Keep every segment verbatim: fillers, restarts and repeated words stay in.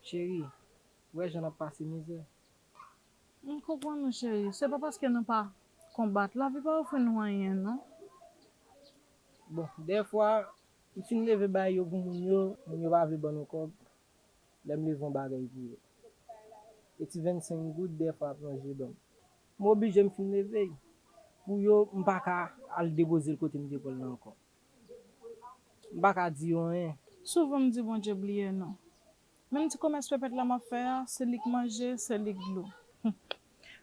Cheri, ou wè jan n ap pase mizè. M konprann ou, cheri. Se pa paske nou pa konbat. Lavi pa ofri nou anyen, non. Bon, dèfwa, m fin leve bay yo pou moun yo, moun yo pa vle ban nou kòb. Lè m leve yon bagay pou yo. E ti vennsenk goud, dèfwa, ap ranje ban m. M oblije m fin leve. Pou yo, m pa ka al depoze l kote m te pran l la ankò. M pa ka di yo anyen. Souvan m di Bondye bliye nou. Menm ti komès pèpèt la m ap fè a, se li k manje, se li k dlo.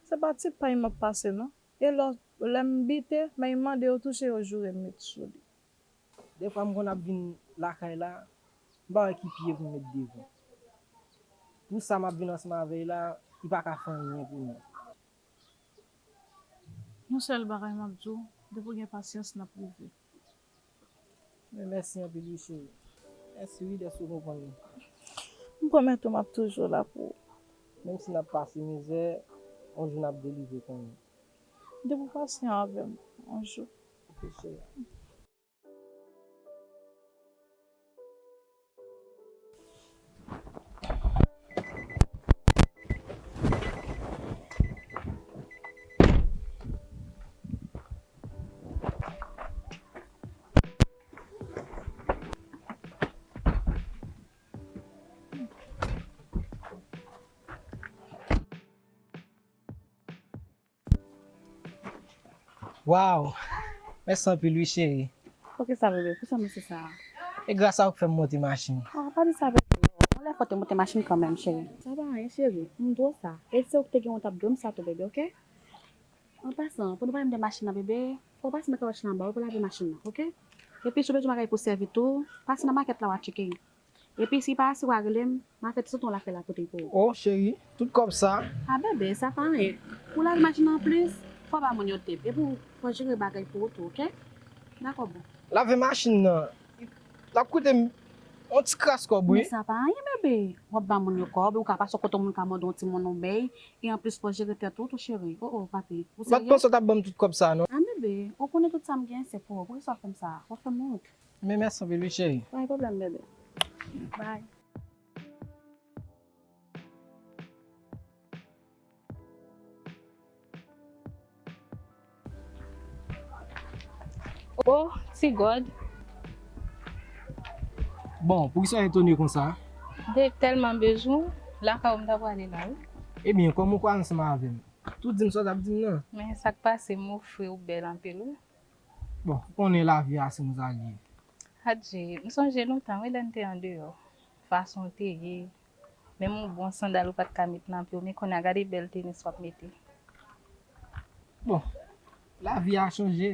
Se pa ti pay m ap pase non. E lò, lè m bite, men m mande yo touche yo joure m met sou li. Dèfwa m konn ap vin lakay la, m pa wè ki pye pou m met devan. Pou sa m ap vin ansanm avè l la, li pa ka fè anyen pou mwen. Yon sèl bagay m ap di w, depi w gen pasyans, n ap rive. Men mèsi anpil wi cheri. Mèsi wi dèske w konprann mwen. M pwomèt ou m ap toujou la pou ou. Menm si n ap pase mizè, yon jou n ap delivre kanmenm. Depi w pasyan avè m, yon jou. Ok cheri. Waw! Mèsi anpil wi cheri. Poukisa bebe? Poukisa mèsi sa a? E gras a ou k fè m monte machin. Ah, pa di sa bebe. Yon lè fò w te monte machin kanmenm cheri. Sa pa anyen cheri. M di w sa. E se ou k te gen yon t ap dwe m sa tou bebe, oke? An pasan, pou nou pale m de machin nan bebe, fò w pase nan kawoutch lan anba wi pou lave machin nan, oke? Epi si w bezwen bagay pou sèvi tou, pase nan makèt la w a tcheke. Epi si pa asire w a rele m, m a fè ti soti yon lakay la pote l pou ou. Oh cheri, tout kòb sa? A bebe, sa pa anyen. Pou lave machin nan anplis, fò w ba moun yo tip. Epi w fò jere bagay pou ou tou, oke? Dakò boo. Lave machin nan, l ap koute m yon ti kras kòb wi. Men sa pa anyen bebe. W ap ba moun yo kòb, ou ka pase yon kote yon moun ka mande yon timoun ou bay, e anplis fò w jere tèt ou tou cheri. Oh oh papi, ou serye? M pa t panse w t ap ban m tout kòb sa non. A bebe, ou konnen tout sa m gen se pou ou. Poukisa w ap fè m sa? W ap fè m wont. Men mèsi anpil wi cheri. Pa gen pwoblèm bebe. Bye. Oh, ti God. Bon, poukisa w etone konsa? Dave tèlman bezwen w, lakay ou m ta prale la wi. Ebyen, kòman ou kwè ansanm avè m? Tou di m sa w t ap di m nan. Men sa k pase m ofri w bèl anpil wi. Bon, ou konnen lavi a se konsa l ye. Adje, m sonje lontan wi lè n te andeyò. Fason w te ye. Menm yon bon sandal ou pa t ka met nan pye w, men kounye a gade bèl tenis w ap mete. Bon, lavi a chanje.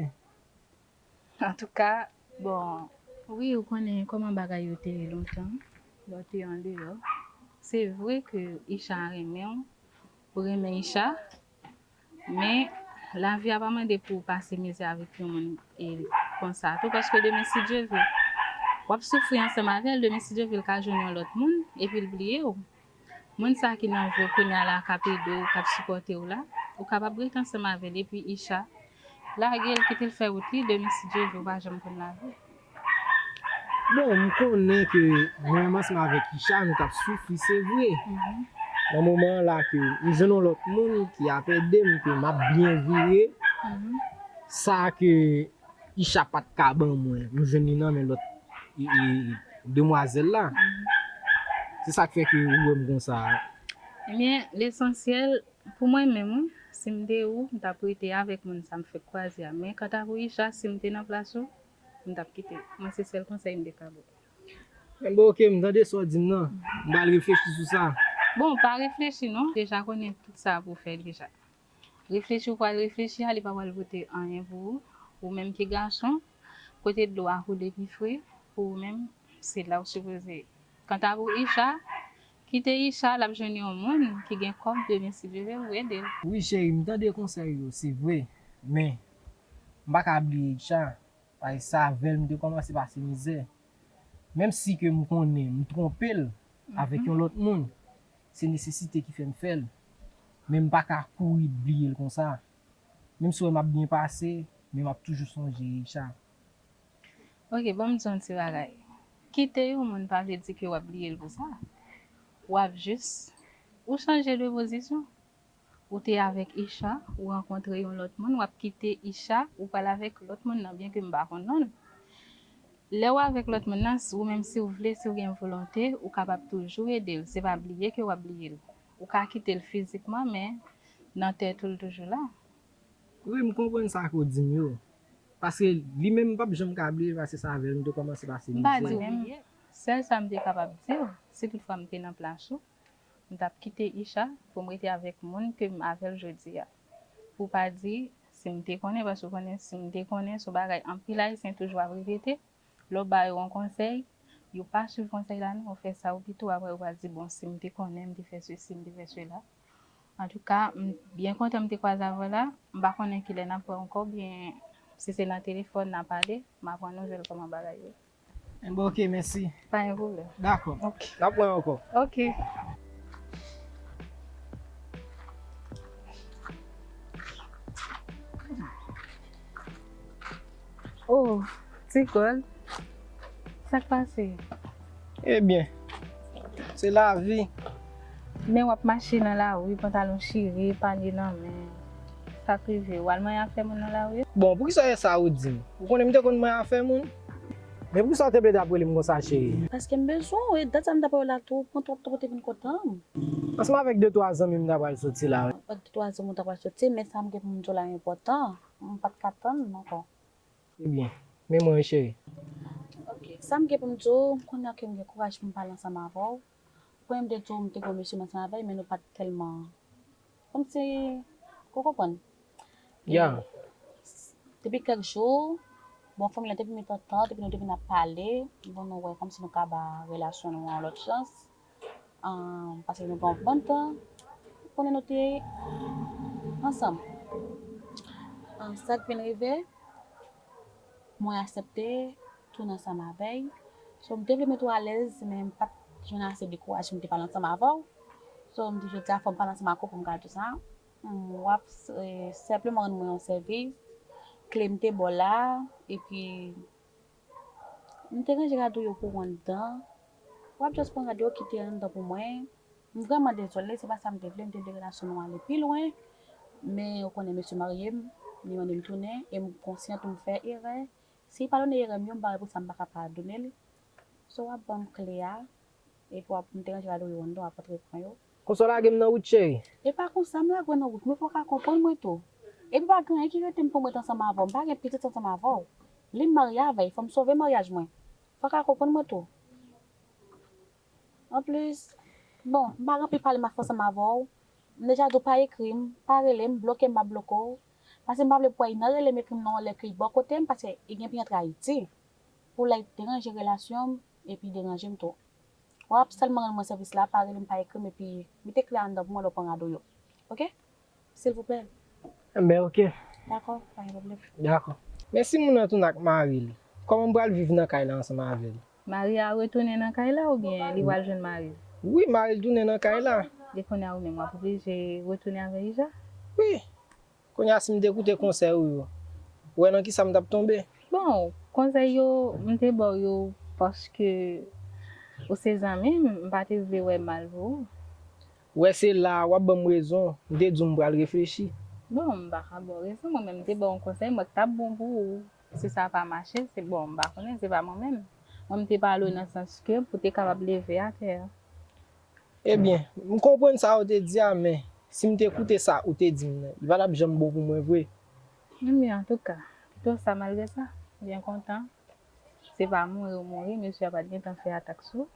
Antouka, bon, wi, ou konnen kòman bagay yo te ye lontan, lè w te andeyò. Se vre ke Isha renmen w, ou renmen Isha, men lavi a pa mande pou w pase mizè avèk yon moun e konsa tou, paske demen si Dye vle, w ap soufri ansanm avè l, demen si Dye vle l ka jwenn yon lòt moun, epi l bliye w. Moun sa ki nan vi w kounye a la k ap ede w, k ap sipòte w la, ou kapab rete ansanm avè l, epi Isha, lage l, kite l fè wout li, demen si Dye vle w pa janm konn lavi. Bon, m konnen ke mwen menm ansanm avèk Isha, nou t ap soufri, se vre. Nan moman an la ke m jwenn yon lòt moun ki ap ede m, ke m ap byen vire, sa ke Isha pa t ka ban mwen, m jwenn li nan men lòt e, e, demwazèl la. Se sa k fè ke ou wè m konsa a. Ebyen, lesansyèl, pou mwen menm, wi, si m te ou, m t ap rete avèk moun sa m fèk kwaze a. Men kanta pou Isha, si m te nan plas ou, m t ap kite l. Mwen, se sèl konsèy m te ka ba w. Enben, oke, m tande sa w di m nan. M pral reflechi sou sa. Bon, pa reflechi non. Deja konnen tout sa pou w fè deja. Reflechi ou pral reflechi a, li pa pral pote anyen pou ou. Ou menm ki gason, kote dlo a koule pi fre, pou ou menm, se la ou sipoze ye. Kanta pou Isha, kite Isha, l ap jwenn yon moun ki gen kòb, demen si Dye vle, ou ede l. Wi, cheri, m tande konsèy yo, se vre. Men, m pa ka bliye Isha. Paske se avè l m te kòmanse pase mizè. Menm si ke m konnen m twonpe l avèk yon lòt moun, se nesesite ki fè m fè l. Men m pa ka kouri bliye l konsa. Menm si w wè m ap byen pase, men m ap toujou sonje Isha. Ok, ban m di w yon ti bagay. Kite yon moun pa vle di ke w ap bliye l pou sa. W ap jis, ou chanje de pozisyon. Ou te avèk Isha, ou rankontre yon lòt moun, w ap kite Isha, ou pral avèk lòt moun nan, byen ke m pa konn non l. Lè w avèk lòt moun nan, si, ou menm si w vle, si w gen volonte, ou kapab toujou ede l. Se pa bliye ke w ap bliye l. Ou ka kite l fizikman, men nan tèt ou l toujou la. Wi, m konprann sa ke w di m yo. Paske li menm m p ap janm ka bliye pase sa avè l, nou te kòmanse pase mizè. M pa di w menm. Sèl sa m te kapab di w, si toutfwa m te nan plas ou, m t ap kite Isha pou m rete avèk moun ke m avè l jodi a. Pou w pa di, si m te konnen, paske w konnen, si m te konnen, se yon bagay anpil Ayisyen toujou ap repete. Lè w ba yo yon konsèy, yo pa swiv konsèy la non, yo fè sa yo pito, apre yo pral di, bon, si m te konnen, m te fè sesi, m te fè sela. Antouka, m byen kontan m te kwaze avè w la. M pa konnen kilè n ap wè ankò, oubyen si se nan telefòn n a pale, m a pran nouvèl kòman bagay yo ye. Enben, oke, mèsi. Pa gen pwoblèm. Dakò. Oke. N ap wè ankò. Oke. Oh, ti kòl. Sa k pase? Ebyen, se lavi. Men w ap mache nan lari, pantalon chire, panye nan men. Sa k rive w? Al manyen afè moun nan lari? Bon, poukisa se sa ou di m? Ou konnen m te konn manyen afè moun? Men poukisa w te plede ap rele m konsa, cheri? Paske m bezwen w, e dat sa m t ap wè w la tou, pran twòp tan pou w te vin kote m. Ansanm avèk de twa zanmi m ta pral soti la. Avèk de twa zanmi w ta pral soti, men sa m gen pou m di w la enpòtan. M pa t ka tann ankò. Ebyen, men mwen wi cheri. Ok, sa m gen pou m di w, kounye a ke m gen kouraj pou m pale ansanm avè w. Ou konnen m te di w m te gen yon mesye m ansanm avè l, men nou pa t tèlman. Kòmsi, ou konprann? Ya. Depi kèk jou, bon, fanmi lan te vin met antant, epi nou te vin ap pale, bon, nou wè kòmsi nou ka ba relasyon nou an yon lòt chans. Paske nou gen yon bann tan konnen nou te ansanm. Sa k vin rive, mwen aksepte tounen ansanm avè l. So, m te vle met ou alèz, men m pa t jwenn ase de kouraj pou m te pale ansanm avè w. So, m di jodi a fò m pale ansanm ak ou pou m ka di w sa. W ap senpleman rann mwen yon sèvis. Kle m te ba w la, epi M te ranje rad ou yo pou ou anndan. W ap just pran rad yo kite anndan pou mwen. M vrèman dezole, se pa sa m te vle, m te vle relasyon nou ale pi lwen. Men ou konnen mesye marye m, li mande m tounen, e m konsyan tou m fè erè. Si li padone erè m yo, m pa wè pou sa m pa ka padone l. So w ap ban m kle a. Epi w ap, m te ranje rad ou yo anndan, w ap antre pran yo. Konsa w lage m nan wout, cheri? E pa konsa m lage w nan wout, men fò w ka konprann mwen tou. Epi pa gen anyen ki rete m pou m ret ansanm avè w, m pa gen pitit ansanm avè w. Li m marye avè l, fò m sove maryaj mwen. Fò w ka konprann mwen tou. Anplis, bon, m pa gen anpil pale m ap fè ansanm avè w. M deja di w pa ekri m, pa rele m, bloke m, m ap bloke w. Paske m pa vle pou w wè Inan rele m, ekri m nan yon lè ke li bò kote m, paske li gen pou l antre Ayiti. Pou l al deranje relasyon m, epi deranje m tou. W ap sèlman rann mwen sèvis la, pa rele m, pa ekri m, epi mete kle a anndan pou mwen lè w pran rad ou yo. Oke? Silvouplè. Enben, oke. Dakò, pa gen pwoblèm. Dakò. Men si moun nan tounen ak mari l, kòman m pral viv nan kay la ansanm avè l? Mari a retounen nan kay la oubyen li pral jwenn mari l? Wi, mari l tounen nan kay la. E kounye a ou menm, w ap oblije retounen avè Ija? Wi. Kounye a si m te koute konsèy ou yo, ou wè nan kisa m t ap tonbe? Bon, konsèy yo, m te ba w yo paske ou se zanmi m, m pa te vle wè mal pou ou. Ou wè se la a w ap ban m rezon, m te di w m pral reflechi. Bon, m pa ka ba w rezon, mwen menm m te ba w yon konsèy, mwen k t ap bon pou ou. Si sa pa mache, se bon, m pa konnen, se pa mwen menm. Mwen m te pale w nan sans ke pou w te kapab leve atè a. Ebyen, m konprann sa ou te di a, men si m te koute sa ou te di m nan, li pa t ap janm bon pou mwen vre. Ebyen, antouka, pito sa malgre sa, m byen kontan. Se pa mouri ou mouri, mesye a pa t gentan fè atak sou ou.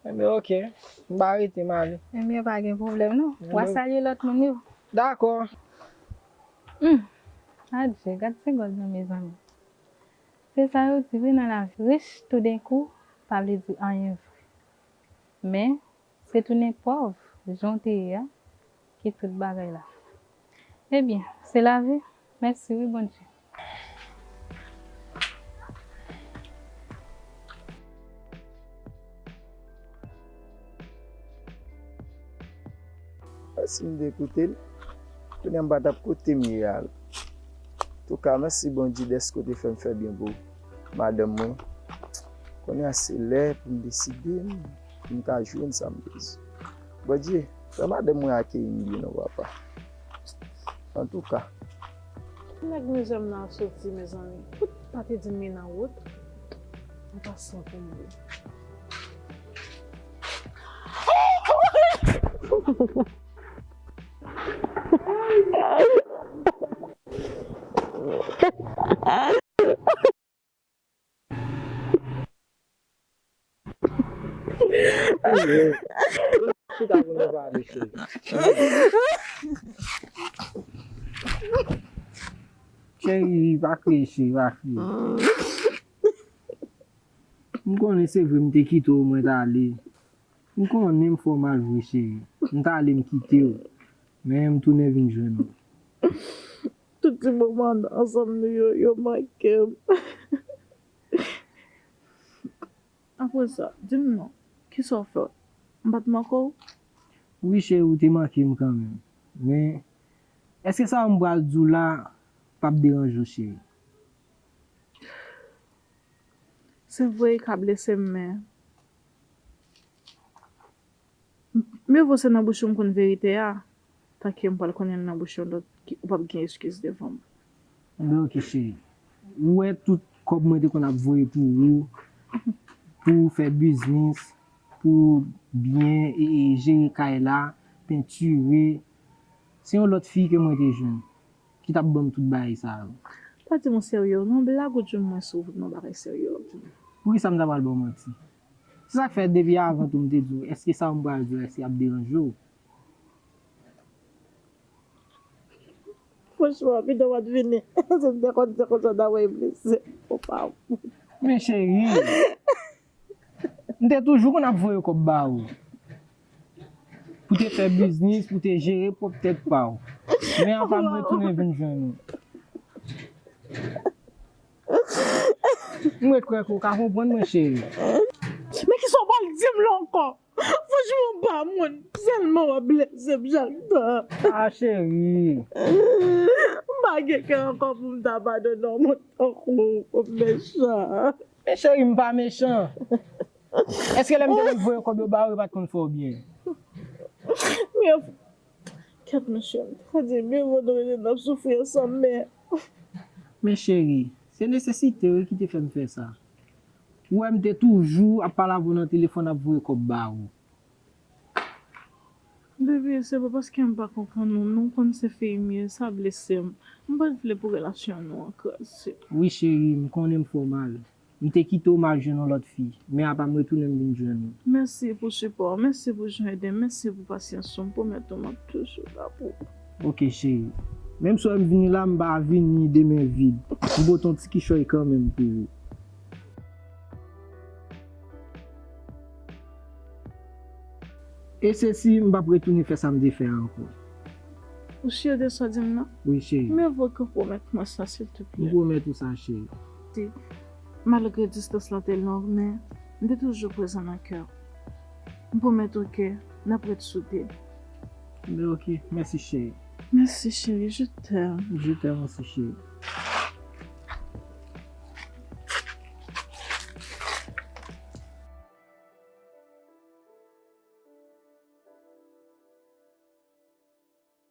Ebyen, oke, m pa rete, m ale. Ebyen, pa gen pwoblèm non. W a salye lòt moun yo. Dakò. Hum, adje, gad se gòl nan mezanmi. Se sa yo di wi nan lavi. Rich toudenkou pa vle di anyen vre. Men, se tounen pòv, jan w te ye a, ki tout bagay la. Ebyen, se lavi. Mèsi wi Bondye. Si m te koute l, kounye a m pa t ap kote m ye a la. Antouka, mèsi Bondye dèske w te fè m fè byen pou madanm mwen. Kounye a se lè pou m deside m pou m ka jwenn sa m bezwen. Bondye, fè madanm mwen akeyi m byen non, papa. Antouka. Nèg mizè m nan ap soti, mezanmi. Ou pa te di m li nan wout? An pasan pou m di. Chita pou nou pale, cheri. Cheri, pa kriye, cheri, pa kriye. M konnen se vre m te kite w, mwen t ale. M konnen m fè w mal vre, cheri. M t ale, m kite w. Men m tounen vin jwenn ou. Tout ti moman ansanm nou yo, yo manke m. Apre sa, di m non, kisa w fè? M pa t manke w? Wi, cheri, ou te manke m kanmenm. Men, èske sa m pral di w la p ap deranje w, cheri? Se vre, l ka blese m, men Mye vo se nan bouch ou m konn verite a, tanke m pral konnen l nan bouch yon lòt, ki, ou p ap gen eskiz devan m. Enben, oke, cheri. Ou wè tout kòb mwen te konn ap voye pou ou, pou w fè biznis, pou w byen e, e jere kay la, pentire. Se yon lòt fi ke mwen te jwenn, ki t ap ban m tout bagay sa yo. Pa di m ou serye, non, blag ou di m mwen sou non bagay serye w ap di m. Poukisa m ta pral ba w manti? Se sa k fè depi avan tou m te di w, èske sa m pral di w, èske ap deranje w? Franchman, pito w pa t vini. Se m te konn se konsa w ta voye blese. Ou pa bon. Men cheri, m te toujou konn ap voye kòb ba ou. Pou te fè biznis, pou te jere pwòp tèt pa w. Men apa m retounen vin jwenn ou. M ret kwè ke w ka konprann mwen, cheri. Men kisa w pral di m la ankò? Franchman, w pa moun. Sèlman w ap blese m chak tan. Ah, cheri. M pa gen kè ankò pou m ta padone yon moun tankou w, w mechan. Men cheri, m pa mechan. Èske lè m te konn voye kòb yo ba ou, yo pa t konn fè w byen? Men, kèt mesye, m ta di, mye vo nou rete n ap soufri ansanm, men. Men cheri, se nesesite wi ki te fè m fè sa. Ou wè m te toujou ap pale avè w nan telefòn, ap voye kòb ba ou. Bebe, se pa paske m pa konprann ou, men w konn se fi m ye, sa blese m. M pa t vle pou relasyon nou an kraze. Wi cheri, m konnen m fè w mal. M te kite w m al jwenn yon lòt fi, men apa m retounen m vin jwenn ou. Mèsi pou sipò w, mèsi pou jan w ede m, mèsi pou pasyans ou, m pwomèt ou m ap toujou la pou ou. Oke cheri. Menm si w wè m vini la, m pa vini de men vid. M pote yon ti kichòy kanmenm pou ou. E se si m p ap retounen fè sa m te fè a ankò. Ou si de sa w di m nan? Wi, cheri. Men vo ke w pwomèt mwen sa, silteplè. M pwomèt ou sa, cheri. Malgre distans lan te long, men m te toujou prezan nan kè w. M pwomèt ou ke n ap ret soude. Men oke, mèsi, cheri. Mèsi, cheri, je t'aime. Je t'aime aussi, cheri.